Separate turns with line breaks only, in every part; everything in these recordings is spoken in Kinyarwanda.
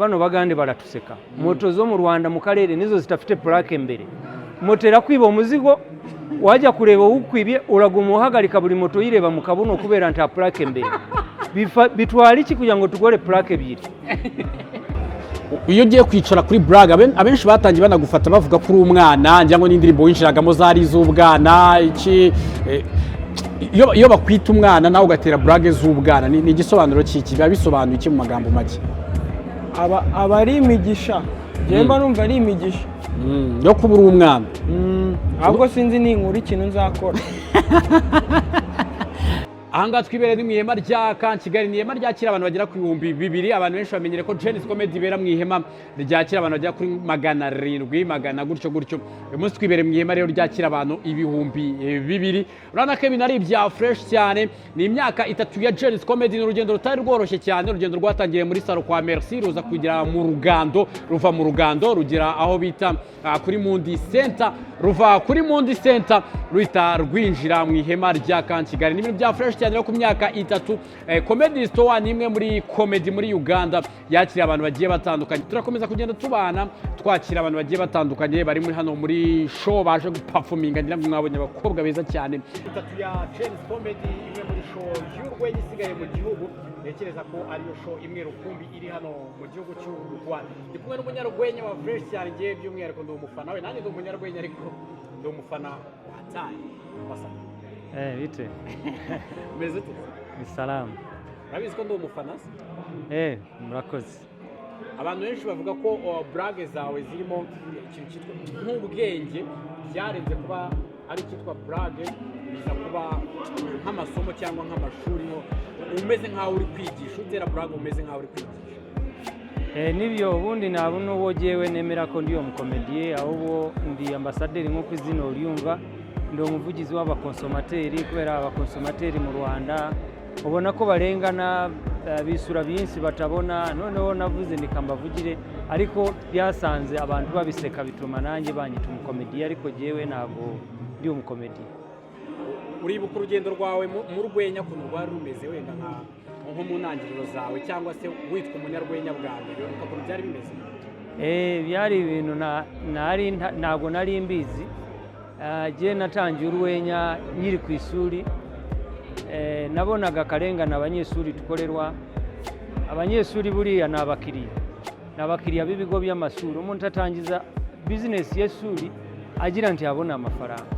Bano Bagande baratuseka. Moto zo mu Rwanda mu karere nizo zidafite plaque mbere. Moto irakwiba umuzigo, wajya kureba uwukwibye, uraguma uhagarika buri moto uyireba mu kabuno kubera nta plaque mbere. Bitwara iki kugira ngo tugore plaque ebyiri?
Iyo ugiye kwicara kuri blague, abenshi batangiye banagufata bavuga ko uri umwana, ngira ngo n'indirimbo winjiragamo zari iz'ubwana. Iki iyo bakwita umwana nawe ugatera blague z'ubwana, ni igisobanuro cy'iki? Biba bisobanuye iki mu magambo make?
Aba ari imigisha, njyewe mba numva ari imigisha.
Yo kuba uri umwana.
Ahubwo sinzi ninkura ikintu nzakora.
Ahangaha twibereye ni mu ihema rya Camp Kigali, ni ihema ryakira abantu bagera ku 2000. Abantu benshi bamenyere ko Gen-Z Comedy ibera mu ihema ryakira abantu bagera kuri 700, magana gutyo gutyo. Uyu munsi twibereye mu ihema rero ryakira abantu 2000. Urabona ko ibintu ari ibya fresh cyane. Ni imyaka 3 ya Gen-Z Comedy, ni urugendo rutari rworoshye cyane, urugendo rwatangiriye muri salon kwa Merci, ruza kugera mu Rugando, ruva mu Rugando rugera aho bita kuri Mundi Center, ruva kuri Mundi Center ruhita rwinjira mu ihema rya Camp Kigali. Ni ibintu bya fresh cyane rero ku myaka 3. Comedy Store ni imwe muri comedy muri Uganda yakira abantu bagiye batandukanye. Turakomeza kugenda tubana, twakira abantu bagiye batandukanye bari muri hano muri show baje guperforminga. Ngira ngo mwabonye abakobwa beza cyane. Itatu ya Gen-Z Comedy, imwe muri show y'urwenya isigaye mu gihugu, ntekereza ko ariyo show imwe rukumbi iri hano mu gihugu cy'u Rwanda. Ndi kumwe n'umunyarwenya wa fresh cyane, ngiye by'umwihariko ndi umufana we. Nanjye ndi umunyarwenya, ariko ndi umufana wa tayi wasa.
Bite?
Umeze ute?
Ni salamu.
Urabizi ko ndi umufana se?
Murakoze.
Abantu benshi bavuga ko blague zawe zirimo ikintu cyitwa nk'ubwenge, byarenze kuba ari icyitwa blague, biza kuba nk'amasomo cyangwa nk'amashuri, umeze nk'aho uri kwigisha utera blague, umeze nk'aho uri kwigisha.
Nibyo, ubundi ntabwo n'uwo jyewe nemera ko ndi umukomediye, ahubwo ndi ambasaderi nk'uko izina uryumva. Ndi umuvugizi w'abakonsomateri, kubera abakonsomateri mu Rwanda ubona ko barengana, bisura byinshi batabona. Noneho navuze nikambavugire, ariko byasanze abantu babiseka, bituma nanjye banyita umukomediye, ariko jyewe ntabwo ndi umukomediye.
Uribuka urugendo rwawe mu rwenya ukuntu rwari rumeze, wenda nko mu ntangiriro zawe cyangwa se witwa umunyarwenya bwa mbere, uribuka ukuntu byari bimeze?
Byari ibintu ntabwo nari mbizi. Jye natangiye urwenya nkiri ku ishuri. Nabonaga akarengane abanyeshuri dukorerwa. Abanyeshuri buriya ni abakiriya, ni abakiriya b'ibigo by'amashuri. Umuntu atangiza bizinesi y'ishuri agira nti abone amafaranga,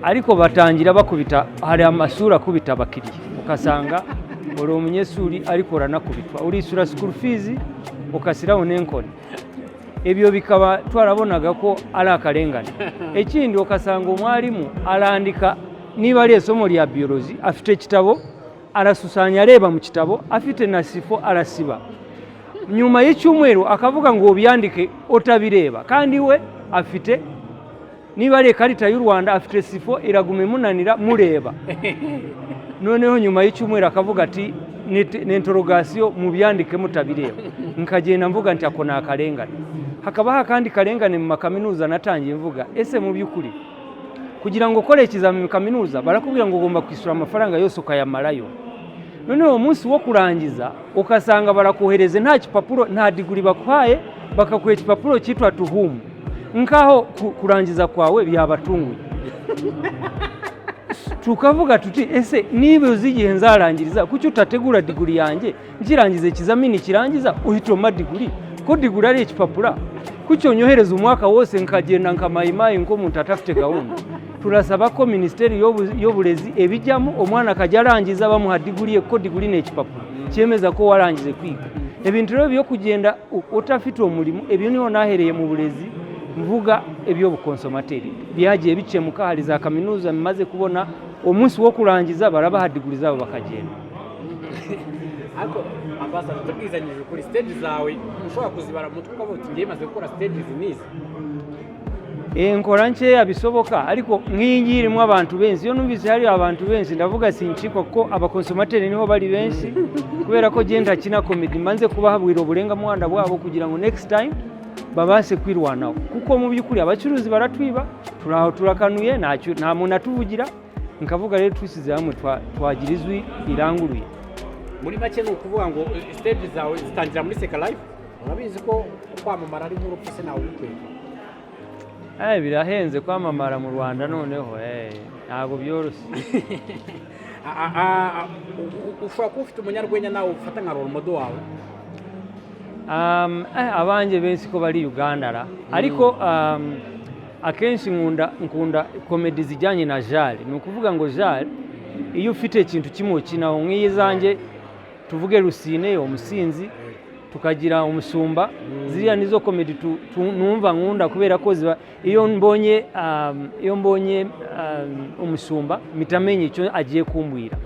ariko batangira bakubita. Hari amashuri akubita abakiriya, ugasanga uri umunyeshuri ariko uranakubitwa, urishyura school fees ukashyiraho n'inkoni. Ibyo bikaba twarabonaga ko ari akarengane. Ikindi, ugasanga umwarimu arandika, niba ari isomo rya biology, afite igitabo arasusanya, areba mu gitabo, afite na sifo arasiba. Nyuma y'icyumweru akavuga ngo ubyandike utabireba, kandi we afite, niba ari ikarita y'u Rwanda, afite sifo, iraguma imunanira mureba. Noneho nyuma y'icyumweru akavuga ati ni interrogation, mubyandike mutabireba. Nkagenda mvuga nti ako ni akarengane. Hakabaho akandi karengane mu makaminuza. Natangiye mvuga: ese mu by'ukuri kugira ngo ukore ikizamini kaminuza barakubwira ngo ugomba kwishyura amafaranga yose ukayamarayo, noneho uwo munsi wo kurangiza ugasanga barakohereza nta gipapuro, nta degree bakuhaye, bakaguha igipapuro cyitwa tuhumu, nkaho kurangiza kwawe byabatunguye. Tukavuga tuti: ese niba uzi igihe nzarangiriza, kuki utategura degree yanjye, nkirangiza ikizamini kirangiza uhita umpa degree, ko degree ari igipapuro? Kuki unyohereza umwaka wose nkagenda nkamayimayi nk'umuntu atafite gahunda? Turasaba ko minisiteri y'uburezi ebijyamo, umwana akajya arangiza bamuha degree ye, ko degree ni igipapuro cyemeza ko warangije kwiga. Ibintu rero byo kugenda utafite uwo murimo, ibyo niho nahereye mu burezi mvuga iby'ubukonsomateri. Byagiye bikemuka, hari za kaminuza bimaze kubona umunsi wo kurangiza barabaha degree zabo bakagenda.
Ariko ambassador, tubwizanyije ukuri, stage zawe ushobora kuzibara mu mutwe ukavuga uti ngiye maze gukora stage izi n'izi?
Nkora nkeya bisoboka, ariko nk'iyi ngiyi irimo abantu benshi, iyo numvise hari abantu benshi ndavuga sincikwa, ko abakonsomateri niho bari benshi. Kubera ko genda akina comedy, mbanze kubahabwira uburengamuhanda bwabo kugira ngo next time babashe kwirwanaho, kuko mu by'ukuri abacuruzi baratwiba, turaho turakanuye, ntacyo, nta muntu atuvugira. Nkavuga rero twisize hamwe twagira ijwi riranguruye.
Muri make ni ukuvuga ngo stage zawe zitangira muri Seka Live? Urabizi ko kwamamara ari nk'urupfu, se nawe ubikwega?
Birahenze kwamamara mu Rwanda noneho, ntabwo byoroshye.
Ushobora kuba ufite umunyarwenya nawe ufata nka role model wawe?
Abanjye benshi ko bari Uganda ra, ariko akenshi nkunda comedy zijyanye na genre. Ni ukuvuga ngo genre, iyo ufite ikintu kimwe ukinaho, nk'iyizanjye, tuvuge Rusine umusinzi, tukagira umusumba, ziriya nizo comedy numva nkunda, kubera ko ziba iyo mbonye umusumba mpita menya icyo agiye kumbwira,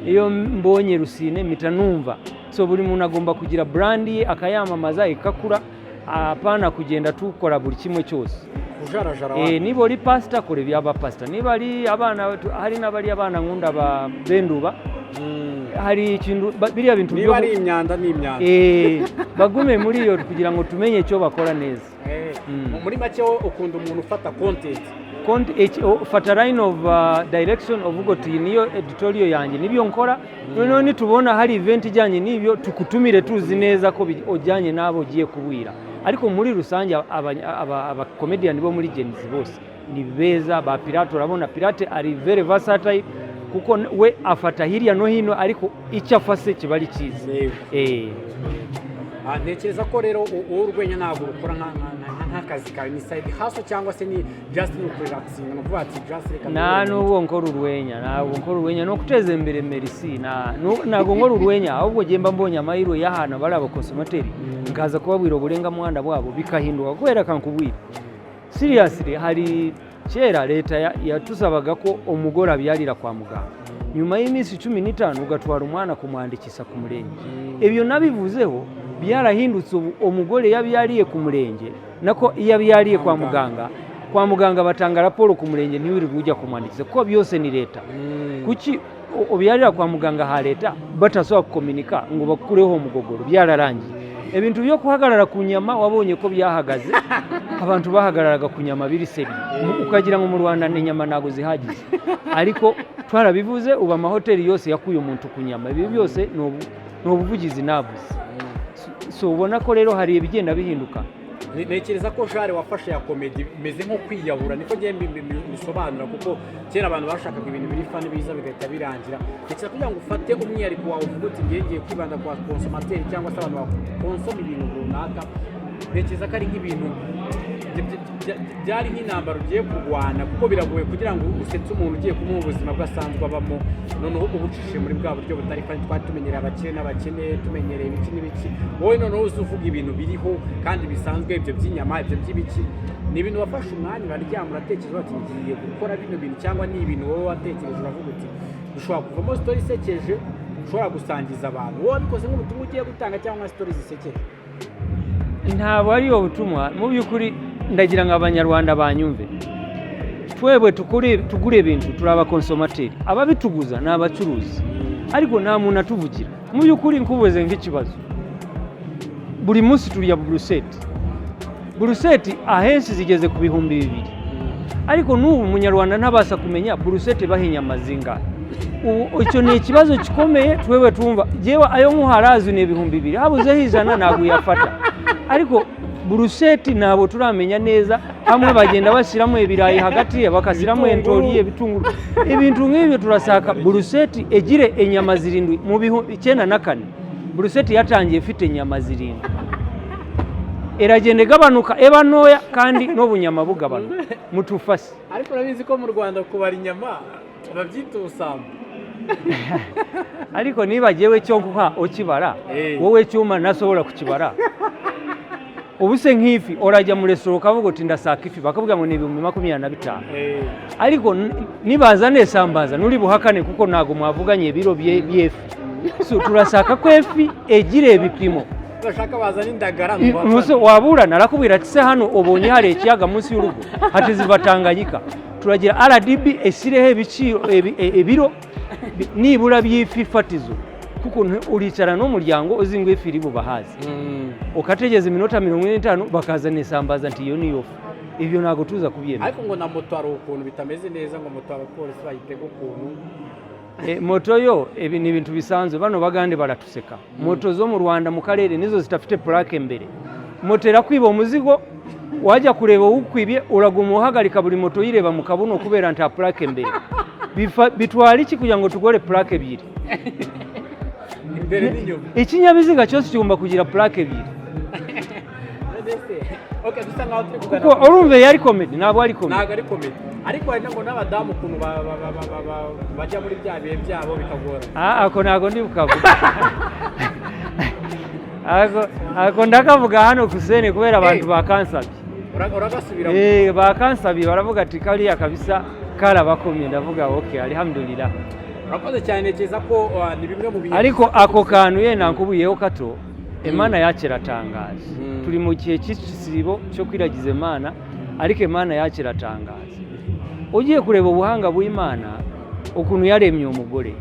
iyo mbonye Rusine mpita numva. So buri muntu agomba kugira brand ye, akayamamaza ikakura, apana kugenda tukora buri kimwe cyose.
Kujarajara.
Niba uri pasita, kora iby'aba pasita. Niba ari abana, hari n'abari abana nkunda ba benduba, hari ikintu biriya bintu
Niba ari imyanda, ni imyanda.
Bagume muri iyo kugira ngo tumenye icyo bakora neza.
Muri make, wowe ukunda umuntu ufata content.
Fata line of direction, uvuga uti iyi niyo editorial yanjye, nibyo nkora. Noneho nitubona hari event ijyanye n'ibyo, tukutumire tuzi neza ko ujyanye n'abo ugiye kubwira. Ariko muri rusange abakomediyani bo muri Gen Z bose ni beza. Ba Pirate, urabona Pirate ari very versatile, kuko we afata hirya no hino, ariko icyo afase kiba ari cyiza.
Ntekereza ko rero wowe urwenya ntabwo rukora nk'akazi kawe, ni side hustle cyangwa se ni just ni ukurelaxinga, ni ukuvuga ati just reka
Nta
duhure.
Nubwo nkora urwenya, ntabwo nkora urwenya ni ukuteza imbere merci. Ntabwo nkora urwenya, ahubwo mba mbonye amahirwe y'ahantu bari abaconsommateurs, nkaza kubabwira uburengamuhanda bwabo bikahinduka. Kubera kankubwira seriously, hari kera leta yatusabaga ko umugore abyarira kwa muganga, nyuma y'iminsi 15 ugatwara umwana kumwandikisha ku murenge. Ibyo nabivuzeho, byarahindutse. Ubu umugore yabyariye ku murenge, nako iyo abyariye kwa muganga, kwa muganga batanga raporo ku murenge, ntiwirirwe ujya kumwandikisha kuko byose ni leta. Kuki ubyarira kwa muganga ha leta batasobola kukominika ngo bakureho umugogoro? Byararangiye. Ibintu byo guhagarara ku nyama, wabonye ko byahagaze. Abantu bahagararaga ku nyama biri sérieux, ukagira ngo mu Rwanda ni inyama ntabwo zihagije, ariko twarabivuze. Ubu amahoteli yose yakuye umuntu ku nyama. Ibi byose ni ubuvugizi navuze. So ubona ko rero hari ibigenda bihinduka.
Ntekereza ko genre wafashe ya comedy imeze nko kwiyahura, niko ngiye mbisobanura, kuko kera abantu bashakaga ibintu biri funny biza bigahita birangira. Ntekereza kugira ngo ufate umwihariko wawe uvuge uti ngiye kwibanda ku baconsommateurs cyangwa se abantu bakonsoma ibintu runaka, ntekereza ko ari nk'ibintu byari nk'intambara ugiye kurwana, kuko biragoye kugira ngo usetse umuntu ugiye kumuha ubuzima bwe asanzwe abamo, noneho ubucishije muri bwa buryo butari funny. Twari tumenyereye abakire n'abakene, tumenyereye ibiki n'ibiki, wowe noneho uzi uvuga ibintu biriho kandi bisanzwe, ibyo by'inyama, ibyo by'ibiki. Ni ibintu wafashe umwanya uraryama uratekereza uti ngiye gukora bino bintu, cyangwa ni ibintu wowe watekereje uravuga uti bishobora kuvamo story isekeje ushobora gusangiza abantu? Wowe wabikoze nk'ubutumwa ugiye gutanga cyangwa nka story zisekeje?
Ntabwo ari ubutumwa. Mu by'ukuri ndagira ngo Abanyarwanda banyumve. Twebwe tugura ibintu, turi abaconsommateurs, ababituguza ni abacuruzi, ariko nta muntu atuvugira. Mu by'ukuri nkubuze nk'ikibazo, buri munsi turya brochette. Brochette ahenshi zigeze ku 2000, ariko n'ubu Umunyarwanda ntabasha kumenya brochette baha inyama zingahe. Ubu icyo ni ikibazo gikomeye. Twewe tumva yewe ayo nkuharazi ni 2000, habuzeho 100 ntabwo uyafata. Ariko brochette ntabwo turamenya neza. Hamwe bagenda bashyiramo ibirayi hagati, bakashyiramo
Ibitunguru.
Entori, ibitunguru, ibintu nk'ibyo. Turasaka brochette egire inyama zirindwi. Mu 94 brochette yatangiye ifite inyama zirindwi, iragenda igabanuka, eba ntoya, kandi n'ubunyama bugabanuka. Mutufase.
Ariko urabizi ko mu Rwanda kubara inyama babyita ubusambo.
Ariko niba jyewe cyo nkuha ukibara, wowe cyuma nasobora kukibara. Ubu se nk'ifi, urajya mu resitora ukavuga uti ndasaka ifi, bakavuga ngo ni 25,000. Ariko nibaza isambaza nturi buhakane, kuko ntabwo mwavuganye ibiro by'efi. So turasaka ko efi egire ibipimo.
Bashaka bazana indagara.
Muse waburana arakubwira ati se hano ubonye hari ikiyaga munsi y'urugo, hati ziva Tanganyika. Turagira RDB esireho ibiciro, ibiro nibura by'ifi fatizo, kuko uricara n'umuryango uzi ngo ifi iri bubahaze, ukategeza iminota 45 bakazana isambaza, nti iyo niyo fi. Ibyo ntabwo tuza kubyemera.
Ariko ngo na moto hari ukuntu bitameze neza, ngo moto abapolisi bayitega ukuntu.
Moto yo, ibi ni ibintu bisanzwe. Bano Bagande baratuseka. Moto zo mu Rwanda, mu karere, nizo zidafite plaque mbere. Moto irakwiba umuzigo, wajya kureba uwukwibye, uraguma uhagarika buri moto uyireba mu kabuno kubera nta plaque mbere. Bitwara iki kugira ngo tugore plaque ebyiri?
Imbere n'inyuma.
Ikinyabiziga cyose kigomba kugira plaque ebyiri.
Okay, dusa nkaho turi kugana
Kuko urumva yari comedy, ntabwo ari comedy.
Ntabwo ari comedy, ariko hari ngo n'abadamu ukuntu bajya muri bya bihe byabo bikagora.
Ah, ako ntabwo ndi bukavuga. Ako ndakavuga hano ku scene kubera abantu bakansabye.
Uragasubiramo.
Bakansabye, baravuga ati kariya kabisa karabakomye. Ndavuga okay, alhamdulillah.
Urakoze cyane. Ntekereza ko ni bimwe mu bihe.
Ariko ako kantu ye nankubuyeho kato, Imana yacu iratangaje. Turi mu gihe cy'igisibo cyo kwiragiza Imana, ariko Imana yacu iratangaje. Ugiye kureba ubuhanga bw'Imana, ukuntu yaremye umugore,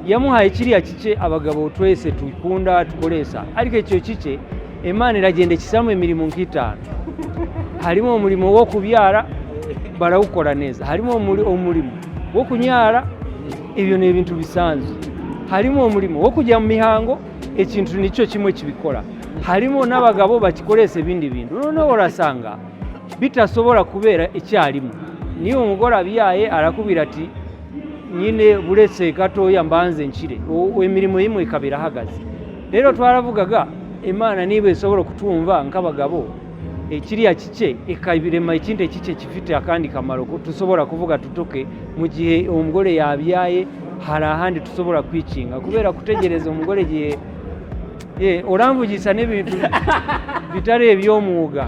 yamuhaye kiriya kice abagabo twese tukunda tukoresha, ariko icyo kice Imana iragenda ikisamo imirimo nk'itanu. Harimo umurimo wo kubyara, barawukora neza. Harimo umurimo wo kunyara, ibyo ni ibintu bisanzwe. Harimo umurimo wo kujya mu mihango, ikintu nicyo kimwe kibikora. Harimo n'abagabo bakikoresha ibindi bintu. Noneho urasanga bitasobora kubera icyarimwe. Niyo umugore abyaye, arakubwira ati nyine buretse gatoya mbanze nshire. Imirimo imwe ikaba irahagaze. Rero twaravugaga, Imana niba ishobora kutwumva nk'abagabo, kiriya kice ikabirema ikindi kice gifite akandi kamaro ko tushobora kuvuga tutoke mu gihe umugore yabyaye, hari ahandi tushobora kwikinga kubera kutegereza umugore igihe. Ye, uramvugisha n'ibintu bitari iby'umwuga.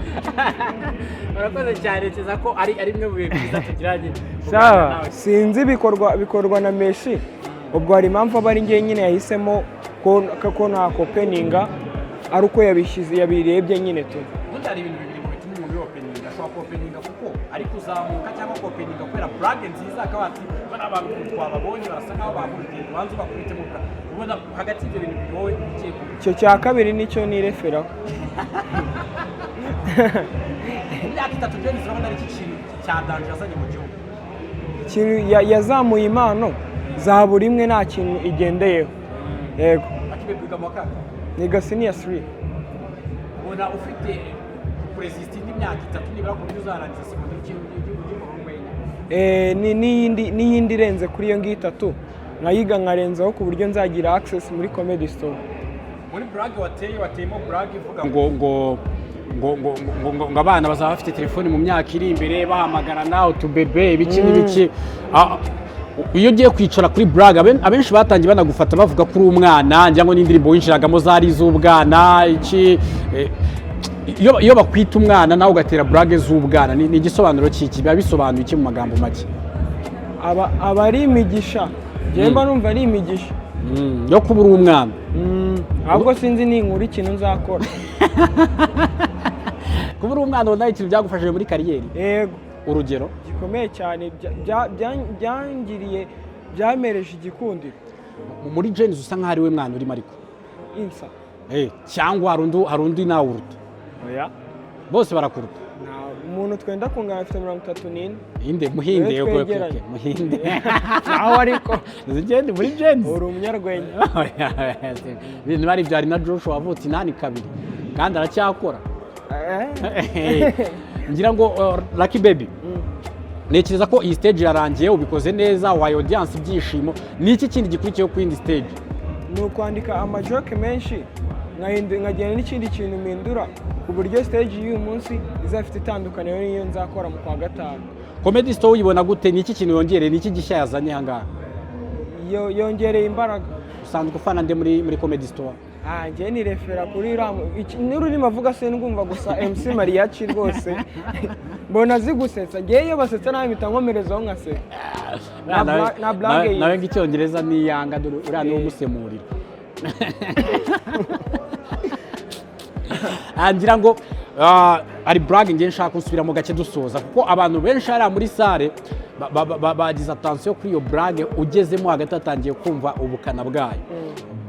Urakoze cyane. Ntekereza ko ari bimwe mu bihe byiza tugiranye.
Sawa.
Sinzi, bikorwa na Messi. Ubwo hari impamvu aba ari njye nyine yahisemo ko ntakopeninga, ari uko yabishyize, yabirebye nyine tu.
Ubundi hari ibintu bibiri mu bituma umuntu yopeninga. Ashobora kopeninga kuko ari kuzamuka, cyangwa kopeninga kubera blague nziza, akaba ati bano abantu ukuntu twababonye barasa nkaho bahuriye, ubanza ubakubitemo blague. Ubona hagati y'ibyo bintu bibiri wowe ugiye ku
Icyo cya kabiri nicyo nireferaho.
Mu myaka 3 Gen-Z, urabona ari iki kintu cya danger yazanye mu gihugu?
Ikintu yazamuye impano za buri imwe, nta kintu igendeyeho, yego.
Akibe biga mu wa kangahe?
Niga senior 3.
Ubona ufite kuresisita indi myaka 3 nibura ku buryo uzarangiza segonderi ugikora urwenya?
N'iyindi irenze kuri iyo ngiyo itatu nkayiga, nkarenzaho ku buryo nzagira access muri Comedy Store.
Muri blague wateye, wateyemo blague ivuga ngo abana bazaba bafite telefoni mu myaka iri imbere, bahamagarana utubebe, ibiki n'ibiki. Iyo ugiye kwicara kuri blague, abenshi batangiye banagufata bavuga ko uri umwana, ngira ngo n'indirimbo winjiragamo zari iz'ubwana iki. Iyo bakwita umwana nawe ugatera blague z'ubwana, ni igisobanuro cy'iki? Biba bisobanuye iki mu magambo make?
Aba ari imigisha. Njyewe mba numva ari imigisha.
Yo kuba uri umwana.
Ahubwo sinzi ninkura ikintu nzakora.
Kuba uri umwana, ubona ikintu byagufashije muri carrière?
Yego.
Urugero?
Gikomeye cyane, byangiriye, byamereje igikundiro.
Muri Gen-Z usa nkaho ari we mwana urimo, ariko
Insa.
Cyangwa hari undi nawe uruta?
Oya.
Bose barakuruta?
Nta umuntu twenda kungana, afite 34.
Inde? Muhinde?
Niwe
Yego.
twegeranye.
Muhinde.
Nawe ariko.
Zigende muri Gen-Z.
Uri umunyarwenya.
Ibintu bari byari na Joshua wavutse 82 kandi aracyakora. Ngira ngo Lucky Baby, ntekereza ko iyi stage yarangiye ubikoze neza, wahaye audience ibyishimo. Ni iki kindi gikurikiyeho ku yindi stage?
Ni ukwandika amajoke menshi, nkagira n'ikindi kintu mpindura ku buryo stage y'uyu munsi izafite itandukaniro n'iyo nzakora mu kwa gatanu.
Comedy Store uyibona gute? Ni iki kintu yongereye? Ni iki gishya yazanye aha ngaha?
Yongereye imbaraga.
Usanzwe ufana nde muri Comedy Store?
Ah, njye nirefera kuri uriya n'ururimi avuga sindwumva, gusa MC Mariachi rwose mbona azi gusetsa. Ngewe iyo basetsa nawe mpita nkomerezaho nkaseka. Na blague
Nawe
yize.
ng'icyongereza niyanga, dore uriya niwe umusemurira. Ngira ngo hari blague ngiye nshaka gusubiramo gake dusoza, kuko abantu benshi hariya muri salle bagize attention kuri iyo blague. Ugezemo hagati hatangiye kumva ubukana bwayo,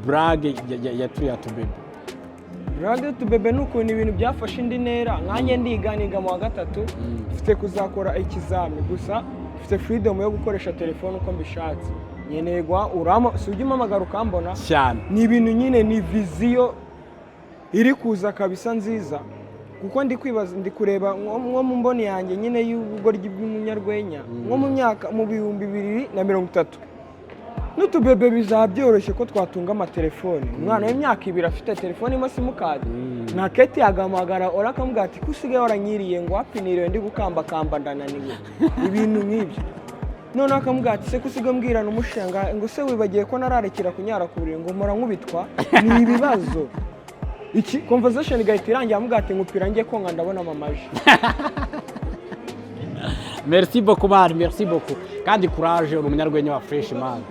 blague ya turiya tubebe.
Blague tubebe ni ukuntu ibintu byafashe indi ntera. Nkanjye ndiga, niga mu wa gatatu, mfite kuzakora ikizami, gusa mfite freedom yo gukoresha telefone uko mbishatse. Nkeneye guha urama, si ujya umpamagara ukambona?
Cyane.
Ni ibintu nyine, ni vision iri kuza kabisa nziza, kuko ndi kwibaza, ndi kureba nko mu mboni yanjye nyine y'ubugoryi bw'umunyarwenya, nko mu myaka mu 2030 n'utubebe bizaba byoroshye ko twatunga amatelefoni. Umwana w'imyaka 2 afite telefone irimo simukadi, nta keti, yagahamagara ora akamubwira ati: "Ko usigaye waranyiriye?" Ngo: "Wapiniriwe, ndi gukambakamba, ndananiwe," ibintu nk'ibyo. Noneho akamubwira ati: "Se ko usigaye umbwirana umushinga?" Ngo: "Se wibagiye ko nararekera kunyara ku buriri?" Ngo: "Mpora nkubitwa." Ni ibibazo iki? Conversation igahita irangira, amubwira ati: "Nkupira njye konga, ndabona mamaje."
Merci beaucoup, man, merci beaucoup, kandi courage, uri umunyarwenya wa fresh, man.